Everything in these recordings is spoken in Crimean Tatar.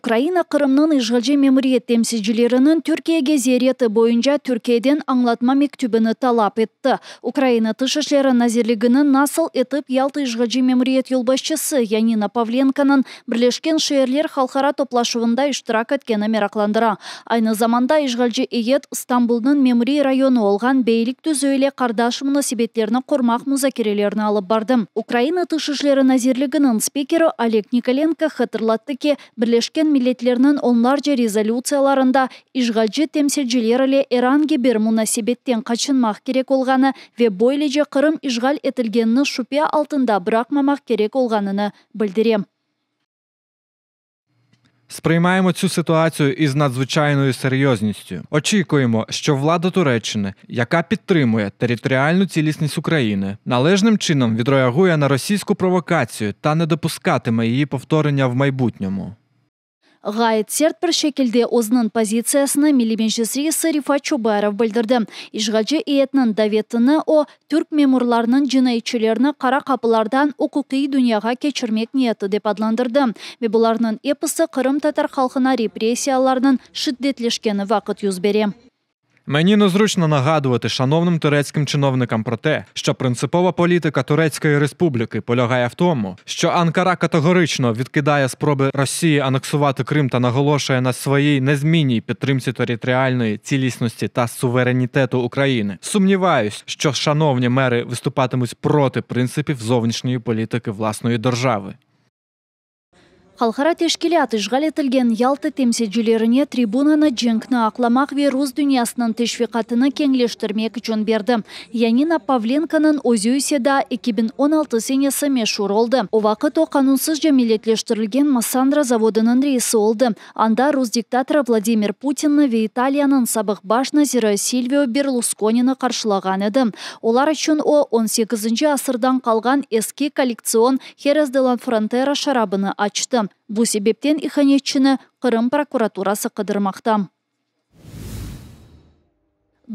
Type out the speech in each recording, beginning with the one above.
Ukraina Qırımnıñ işğalci memuriyet temsilcileriniñ Türkiyege ziyareti boyunca Türkiyeden añlatma mektübini talap etti. Ukraina Tış işleri nazirligini nasıl etip Yalta işğalci memuriyet yolbaşçısı Yanina Pavlenkonıñ Birleşken Şeerler halqara toplaşuvında iştirak etkeni meraqlandıra. Aynı zamanda işğalci eyyet İstanbulnıñ memuriy rayonı olğan Beylikdüzü ile qardaş munasebetlerni qurmaq muzakerelerini alıp bardı. Ukraina Tış işleri nazirliginiñ spikeri Oleg Nikolenko hatırlattı ki, Birleşken Milletlerniñ onlarca rezolütsiyalarında işğalci temsilciler ile er angi bir munasebetten qaçınmaq kerek olğanı ve böylece Qırım işğal etilgenini şübe altında bıraqmamaq kerek olğanını bildire. Сприймаємо цю ситуацію із надзвичайною серйозністю. Очікуємо, що влада Туреччини, яка підтримує територіальну цілісність України, належним чином відреагує на російську провокацію та не допускатиме її повторення в майбутньому. Ğayet sert bir şekilde özüniñ pozitsiyasını Milliy Meclis reisi Refat Çubarov bildirdi. İşğalci eyyetniñ davetini o, türk memurlarınıñ cinayetçilerni qara qapılardan uquqiy dünyağa keçirmek niyeti dep adlandırdı ve bularnıñ episi qırımtatar halqına repressiyalarnıñ şiddetleşkeni vaqıt yüz bere. Мені незручно нагадувати шановним турецьким чиновникам про те, що принципова політика Турецької Республіки полягає в тому, що Анкара категорично відкидає спроби Росії анексувати Крим та наголошує на своїй незмінній підтримці територіальної цілісності та суверенітету України. Сумніваюсь, що шановні мери виступатимуть проти принципів зовнішньої політики власної держави. Halqara teşkilât işğal etilgen Yalta temsilcilerine tribunanı cenkni aqlamaq ve rus dünyasınıñ teşviqatını keñleştirmek içün berdi. Yanina Pavlenkonıñ özü ise daa 2016 senesi meşur oldı. O vaqıt o qanunsızca milletleştirilgen Massandra zavodınıñ reisi oldı. Anda rus diktatorı Vladimir Putinni ve İtaliyanıñ sabıq baş naziri Silvio Berluskonini qarşılağan edi. Olar içün o, on sekizinci asırdan qalğan eski kollektsion Jerez de la Frontera şarabını açtı. Bu sebepten ihanetçini Qırım prokuraturası qıdırmaqta.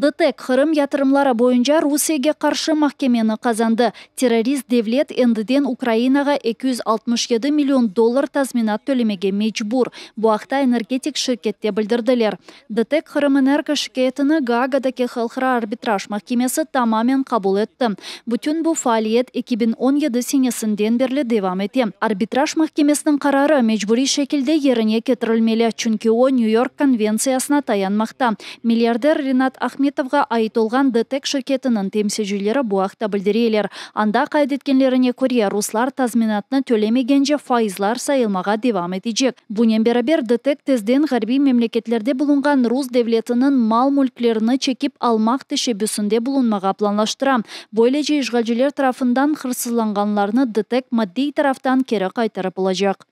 DTEK Qırım yatırımları boyunca Rusiyege qarşı mahkemeni qazandı. Terrorist devlet endiden Ukrainağa 267 million dollar tazminat tölemege mecbur. Bu aqta energetik şirkette bildirdiler. DTEK Qırımenergo şikâyetini Gaagadaki Halqara arbitraj mahkemesi tamamen qabul etti. Bütün bu faaliyet 2017 senesinden berli devam ete. Arbitraj mahkemesiniñ qararı mecburiy şekilde yerine ketirilmeli, çünki o Nyu-York konventsiyasına tayanmaqta, milliarder Rinat Ahmetovğa ait olğan DTEK şirketiniñ temsilcileri bu aqta bildireler. Anda qayd etkenlerine köre, ruslar tazminatnı tölemegence faizlar sayılmağa devam etecek. Bunen beraber, DTEK tezden ğarbiy memleketlerde bulunğan rus devletiniñ mal-mülklerini çekip almaq teşebbüsinde bulunmağa planlaştıra. Böylece işğalciler tarafından hırsızlanğanlarnı DTEK maddiy taraftan keri qaytarıp olacaq.